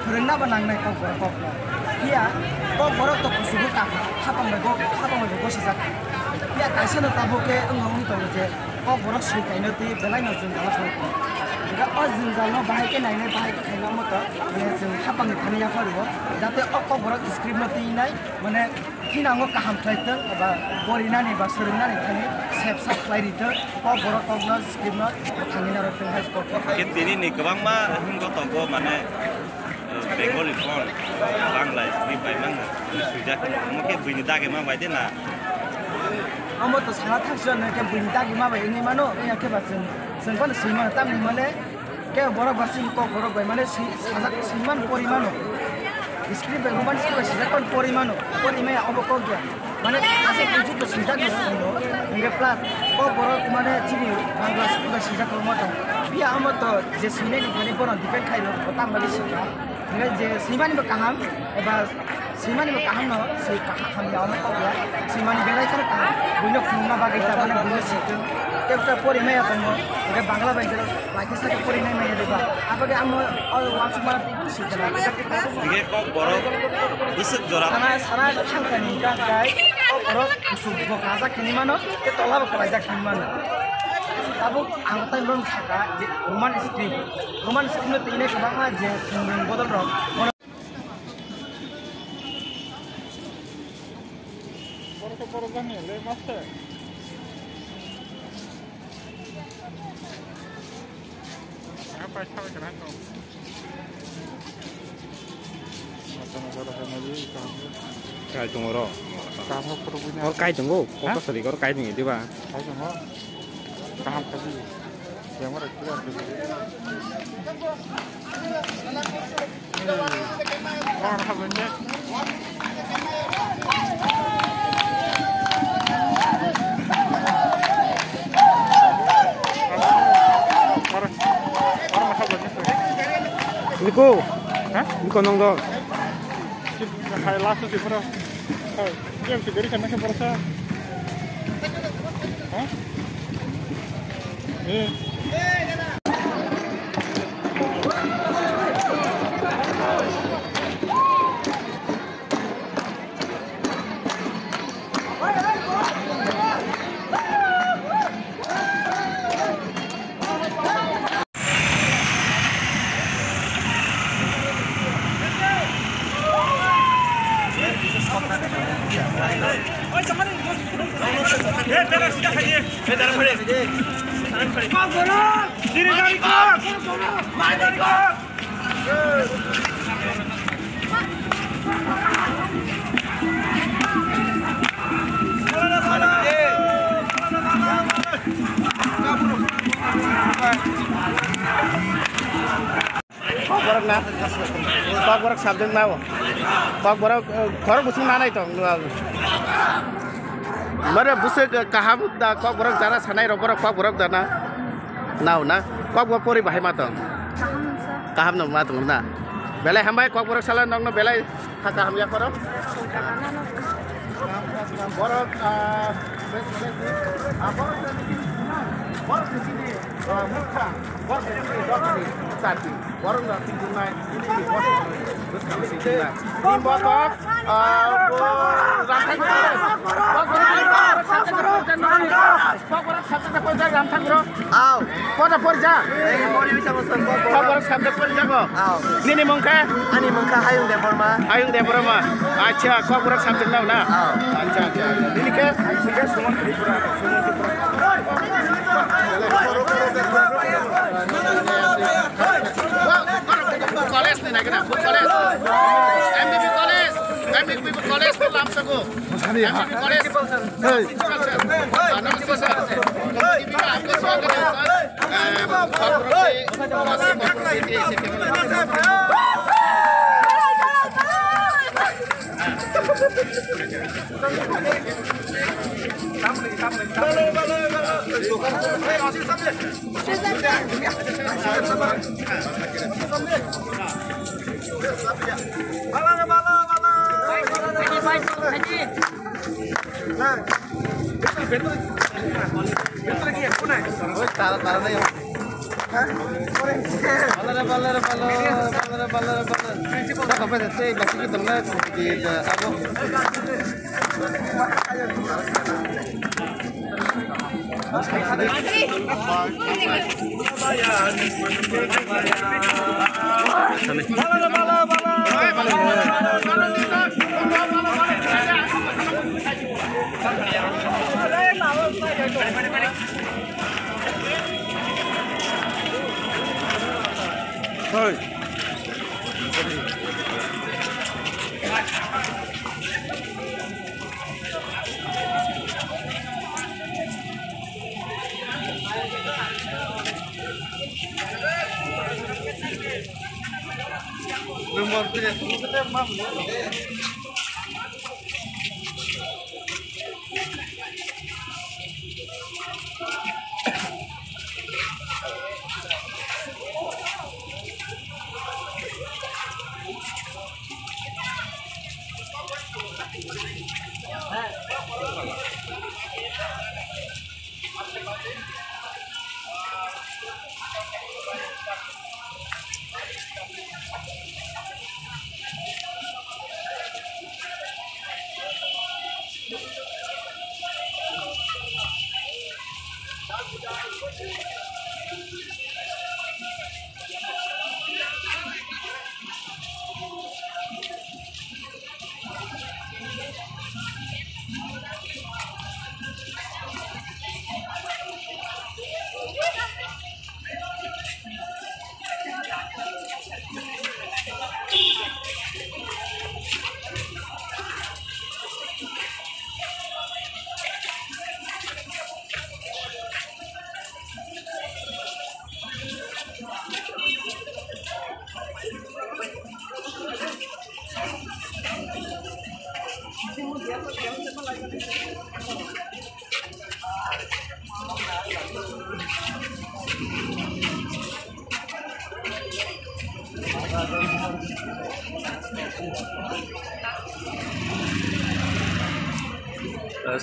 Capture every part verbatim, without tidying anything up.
Phwrwngna bo nangnai kokborok kokno. Phiya kokborok to kuchugo kaham, hapang bai bo, hapang bai bo gosijak. Phiya kaisa no tabuk khe wngwi tongo je kokborok swi kaino twi belai no jwngjalo song tongo. Hingkhe o jwngjal no bahai khe nainai, bahai khe khaina omo to, mane, chwng hapang ni thani yaphario, jate o kokborok script no twi nai, mane, Thinango kaham khlai tong, eba porinani ba swrwngnani thani sep sak khlai ri tong, kokborok kokno script no thangwi narwk tong hai kokborok. Khe tini ni kwbangma himgo tongo, mane, eh, Bengali font, Bangla script bai mano, swijak, omo khe buini dagi ma bai de na. Omo to sana thangsi no khe buini dagi ma bai wngwi mano, wngya khe ba chwng, chwng bono swi mano, tamni hwnmale, Khe borok ba chini kokborok bai mane si-, sajak, swi mano, pori mano. Script bai, Roman script bai sijak pan pori mano. Pori maya obo kok ya. Mane aswk uju to sijak no. Hingke plus kokborok mane chini Bangla script bai sijak rok ma tong. Phiya omo to je swinai ni thani bono depend khai rok bo tang bai sikha. Hingke je swimani bo kaham eba Swimani bo kaham no, swi kaham ya, omo kok ya. Swimani belai kheno kaham. Buino phunukna bagwi tabana buino sikung. Tei ta pori maya tongo. Hingke Bangla bai jero, laiki saka pori nai maya diba. Abagwi amo o wansuk mara tei sikana. Hingke kokborok bwswk jora. Sana, sana thangkani hingka kai. Kokborok kusuk bo kajak hinwi mano, tei tola bo kwlaijak hinwi mano. Tabuk ang tai mrong saka je Roman script. Roman script no twi nai kwbangma je thwngmung bodol rok. Borok khe borok jani le master. Apa sawi kana to? Mata na borok khe nai kaham. Kai tongo ro. Kaham khe phuru buina. Or kai tongo. Ha? Kokasari or kai tongo diba? Kai tongo. Kaham khaji. Yang mana kira kira. Niko? Ha? Niko nong dong. Hai, last sih, bro. Hai, game sih, gari sana ke, bro, sa. Hah? Eh. Kokborok na, kokborok subject na o. Kokborok, eh, khorok bwswk nanai tong. Mare bwswk kaham da kokborok jara sanai rok borok kokborok da na. Nao na, kokborok pori bahai ma tong. Kaham no ma tong na. Belai hambai kokborok sala nokno belai. Kha kaham ya khoro. Borok, ah, bes, bes, ah, borok, borok ni sini, ah, mukha, borok ni sini, dok ni, sati, borok ni sini, nai, ini, ini, borok ni sini, nai. Ini borok, ah, bo, rathak, borok ni sini, borok ni sini, Kokborok subject pori jak Ramthang bro? Aw. Pora pori jak? Ei, pori bisa bosan, Kokborok. Kokborok subject pori jak o? Aw. Nini mung khe? Ani mung khe Hayung Debbarma. Hayung Debbarma. Acha, Kokborok subject nao na? Aw. Acha, acha. Nini khe? Nini khe Suman Tripura. Suman Tripura. College ni nai kena, college. M B B college, M B B college ni lamsago. Hey.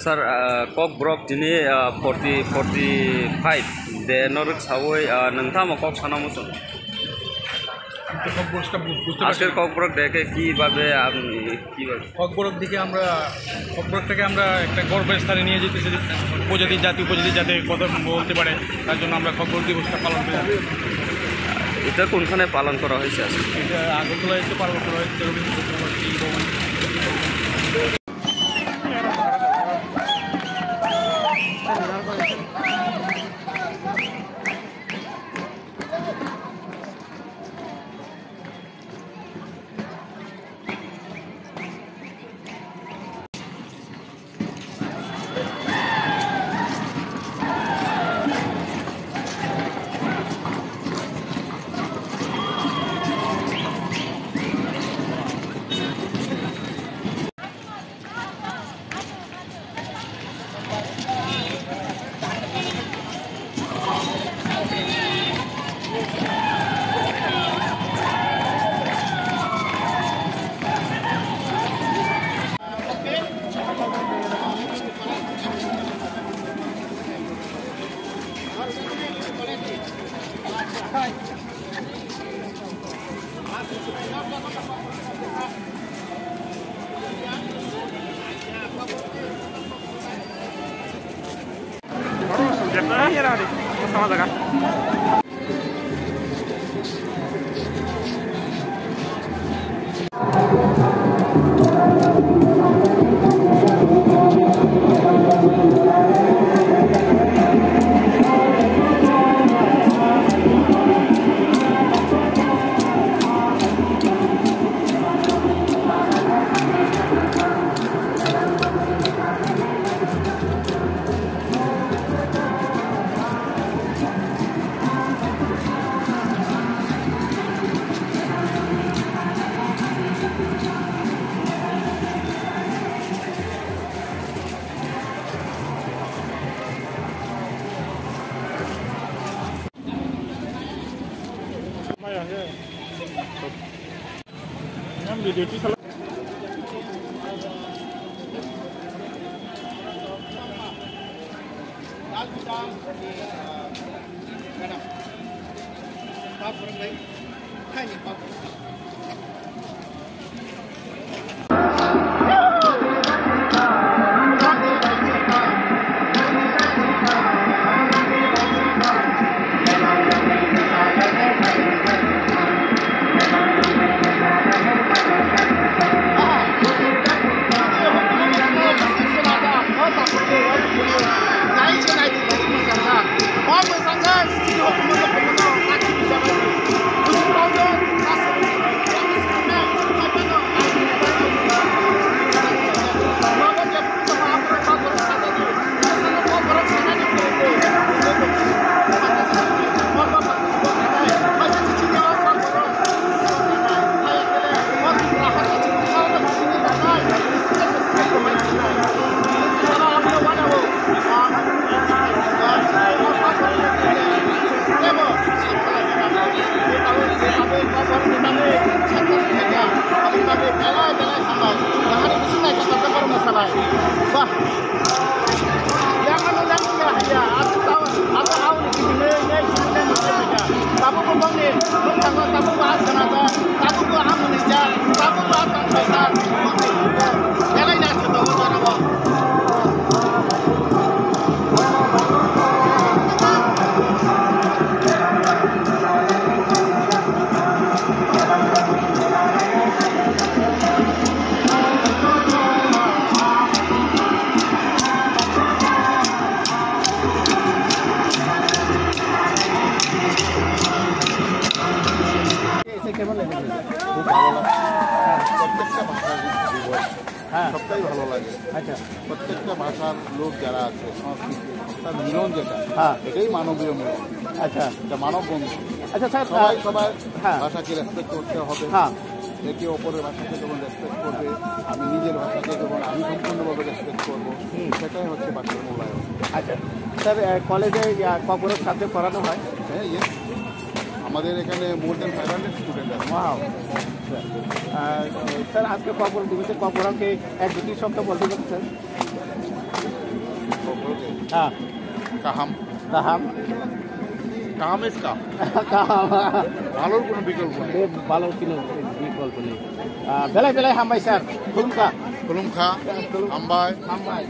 Sir, ah, Kokborok tini, ah, forty, forty five de norok sawi, ah, nung tamo kok sana muchung? আমি তো সব বয়সটা বু-, বুঝতে পারছি আজকের না। ককবরক দেখে কিভাবে আপনি, কিভাবে? ককবরক দেখে আমরা, ককবরকটাকে আমরা একটা গর্বের স্থানে নিয়ে যেতে চাই। উপজাতি জাতি, উপজাতি যাতে কথা বলতে পারে, তার জন্য আমরা ককবরক দিবসটা পালন করে থাকি। এটা কোনখানে পালন করা হয়েছে আজকে? এটা আগরতলায় এসে পালন করা হয়েছে, রবীন্দ্র সদন ভবন। Bah, yang anu yang ya ya, aku tahu, aku tahu di sini, ini, ini, ini, ini, ini. Kamu pun bang ni, lu tahu, kamu bahas kenapa? Kamu tuh apa nih, ya? Kamu tuh apa, Faisal? Yang lain aja bawa cara, Bang. এসে কেমন লেগেছে? খুব ভালো লাগছে। প্রত্যেকটা ভাষার যে পরিবার, হ্যাঁ। সবটাই ভালো লাগে। আচ্ছা। প্রত্যেকটা ভাষার লোক যারা আছে, সংস্কৃতি, তার মিলন যেটা, হ্যাঁ। এটাই মানবীয় মিলন। আচ্ছা। এটা মানব বন্ধন। আচ্ছা, স্যার, সবাই আহ, সবার হ্যাঁ। ভাষাকে রেসপেক্ট করতে হবে। হ্যাঁ। একে অপরের ভাষাকে যেমন রেসপেক্ট করবে, আমি নিজের ভাষাকে যেমন আমি সম্পূর্ণভাবে রেসপেক্ট করবো, হুম। সেটাই হচ্ছে ভাষার মূল্যায়ন। আচ্ছা, স্যার, আহ, কলেজে, আহ, ককবরক সাবজেক্ট পড়ানো হয়? হ্যাঁ, ইয়েস। আমাদের এখানে more than five hundred student আছে। ওয়াও। স্যার, আহ, স্যার, আজকে ককবরক দিবসে ককবরকে এক দুটি শব্দ বলতে পারেন, স্যার? ককবরকে? হ্যাঁ। কাহাম। কাহাম। কাহাম ইজ কাম। কাহাম। ভালোর কোনো বিকল্প নেই। এ, ভালোর কোনো বিকল্প নেই। আহ, বেলায় বেলায় হামবাই, স্যার। খুলুমখা। খুলুমখা, খুলুম-, হামবাই। হামবাই।